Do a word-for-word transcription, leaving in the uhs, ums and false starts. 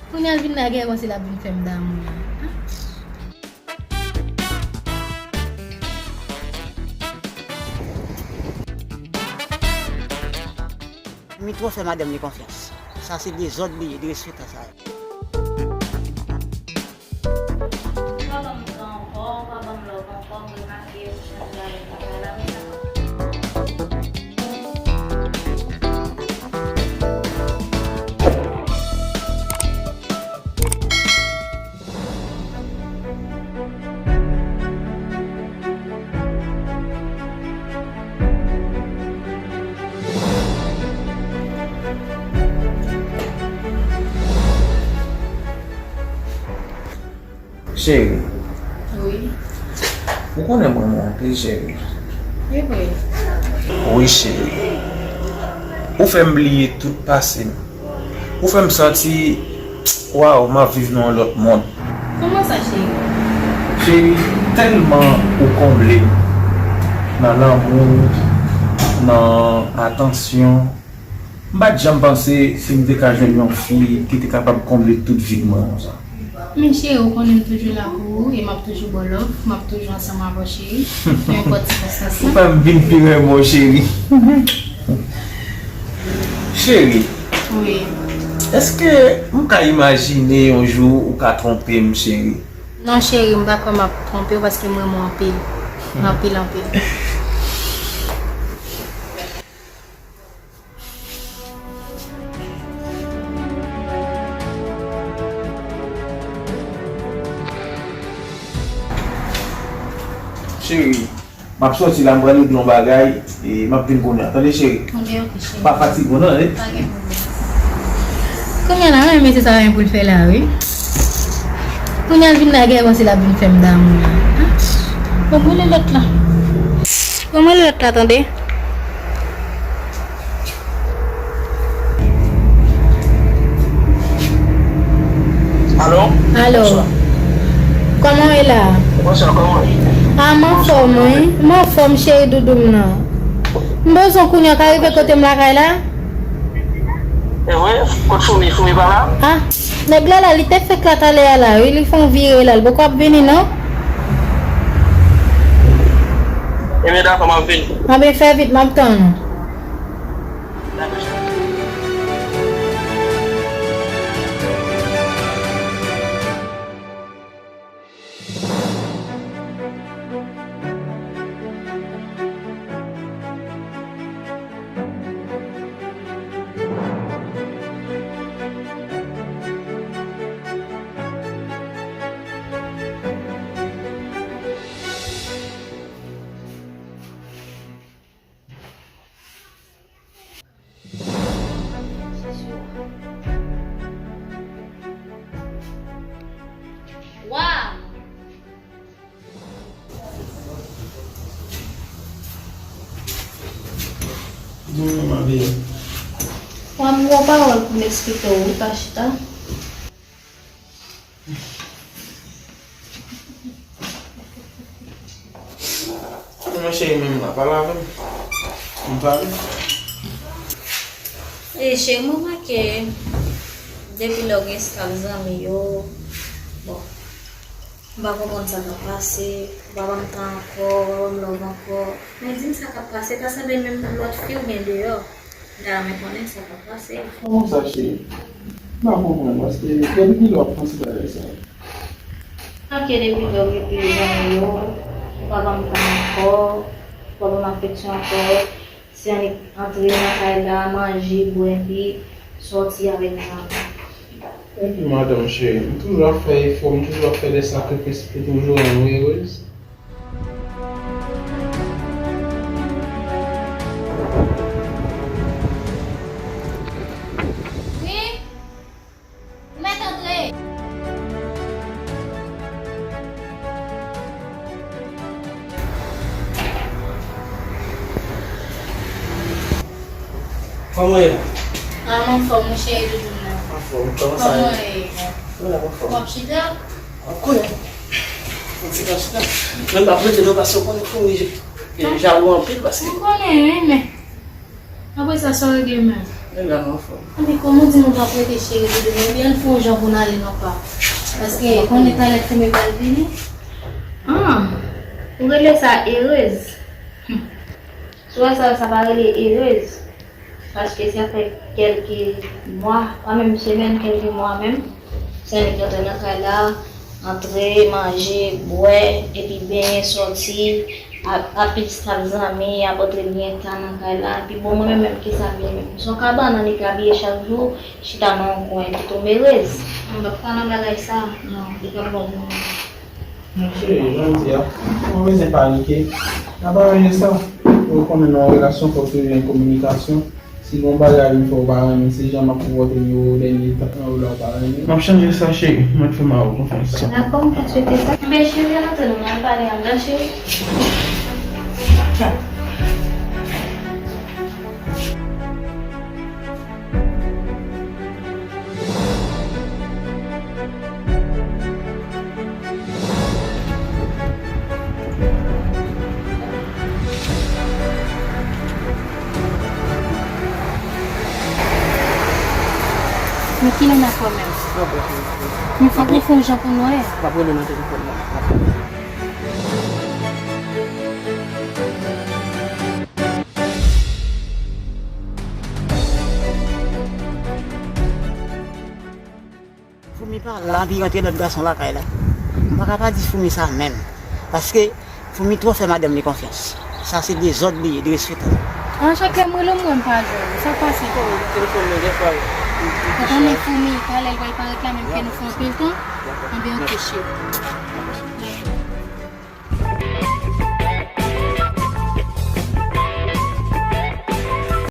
Kounye a l vin lagè, panse l ap vin fè m damou la. Mitwo fè madanm li konfyans. Sa se dezòd li ye, disrespektan sa ye. Ou pa ban m tan ankò, ou pa ban m love ankò, m remake ou chanje avèk bagay la, men sa pa. Cheri. Wi. Ou konnen mwen renmen w anpil, cheri. E vre. Wi, cheri. Ou fè m bliye tout pase m. Ou fè m santi, waw, m ap viv nan yon lòt mond. Kòman sa, cheri? Cheri, tèlman ou konble m nan lanmou, nan atansyon. M pa t janm panse si m te ka jwenn yon fi ki te kapab konble tout vid mwen konsa. Men cheri, ou konnen m toujou la pou ou e m ap toujou ba w love, m ap toujou ansanm avè w, cheri. Nenpòt sikonstans. Ou fè m vin pi renmen w, cheri. Cheri. Wi. Èske m ka imajine yon jou ou ka twonpe m, cheri? Non, cheri, m pa kwè m ap twonpe w paske m renmen w anpil. Anpil, anpil. Cheri, m ap sòti la, m pral regle yon bagay, e m ap vin kounye a. Tande, cheri? Tande, ok, cheri. Pa fatige w non, tande? Pa gen pwoblèm. Kounye a la, mwen, mesye sa pa gen pou l fè la, wi. Kounye a l vin lagè, panse l ap vin fè m damou la. Bon, mwen rele lòt la. Bon, mwen rele lòt la, tande. Alo? Alo. Bonswa. Kòman w ye la? Bonswa, kòman w ye? A, m anfòm, wi. M anfòm, cheri doudou m nan. M bezwen w kounye a, w ka rive kote m lakay la? E vre? Kot Foumi? Foumi pa la? A, nèg la la, li te fèk la talè a la, wi, li fè yon vire la, li poko ap vini, non? Ebyen, dakò, m ap vini. Anben, fè vit, m ap tann ou. Waw! Di mwen, ma belle. Wa m gon pawòl pou m eksplike w, wi, pa chita. Mwen cheri menm la, pale avè m. M pale. E cheri, mwen remake depi lè w gen staff zanmi yo, bon, m pa konprann sa k ap pase, ou pa ban m tan ankò, ou pa ban m love ankò. Men di m sa k ap pase, ta sanble menm lòt fi w gen deyò. Dayè, mwen konnen sa k ap pase. Kòman sa, cheri? M pa konprann, paske depi kilè w ap panse bagay sa yo? Paske depi lè w gen pil zanmi yo, ou pa ban m tan ankò, ou pa ban m afeksyon ankò, se annik antre nan kay la, manje, bwè, epi sòti avèk zanmi. Epi madanm cheri, m toujou ap fè efò, m toujou ap fè de sakrifis pou toujou rann ou erez. Wi, ou mèt antre. Kòman w ye la? A, m anfòm, wi, cheri doudou m nan. Anfòm, kòman sa ye? Kòman w ye? Mwen la, m anfòm. W ap chita? W ap konnen. Yon ti ka chita. Men m p ap rete non, paske w konnen Foumi jalou anpil, paske. M konnen, wi, men apre sa, sa w regle menm? Mwen vrèman anfòm. Anpi kòman w di nou p ap rete cheri pou demen? Ebyen, ann fè yon jan pou n ale non pa. Paske konnen talè fime pral vini. Ah, ou rele sa erez? Hmm. Si w wè sa, sa pa rele erez. Paske sa fè kèlke mwa, pa menm semèn, kèlke mwa menm. Sa nèg rantre nan kay la, antre, manje, bwè, epi benyen, sòti, ap, ap plis ap zanmi, ap antre byen ta nan kay la. Epi bon, mwen menm, menm, kisa m ye menm? Se yon kabann, li ka abiye chak jou, chita nan yon kwen, epi tonbe rèz. Mwen pa nan bagay sa, non, li pa bon pou mwen. Cheri, jan m di a, ou pa bezwen panike. N ap aranje sa. Ou konnen nan yon relasyon, fòk toujou gen kominikasyon. Si gon bagay m fè ou pa renmen, se jan m ap konpòte m yo dènye tan an, ou la ou pa renmen. M ap chanje sa, cheri. Mwen fè Maro konfyans. Dakò, m ta swete sa. Enben, cheri, ann antre nou, n al pale anndan, cheri. Men kilè n ap wè menm? Mwen fòk nou fè yon jan pou n wè. M ap rele nan telefòn nan. Foumi pa la, anpi rantre lòt gason lakay la. M pa ka pa di Foumi sa menm. Paske Foumi twò fè madanm li konfyans. Sa se dezòd li ye, derespektan. An, chak lè m rele w, m wè m pa jwenn ou. Sa k pase? Telefòn nan dèfwa. Ou konnen Foumi, talè l pral parèt la, menm ke nou fè anpil tan. Anben, oke, cheri.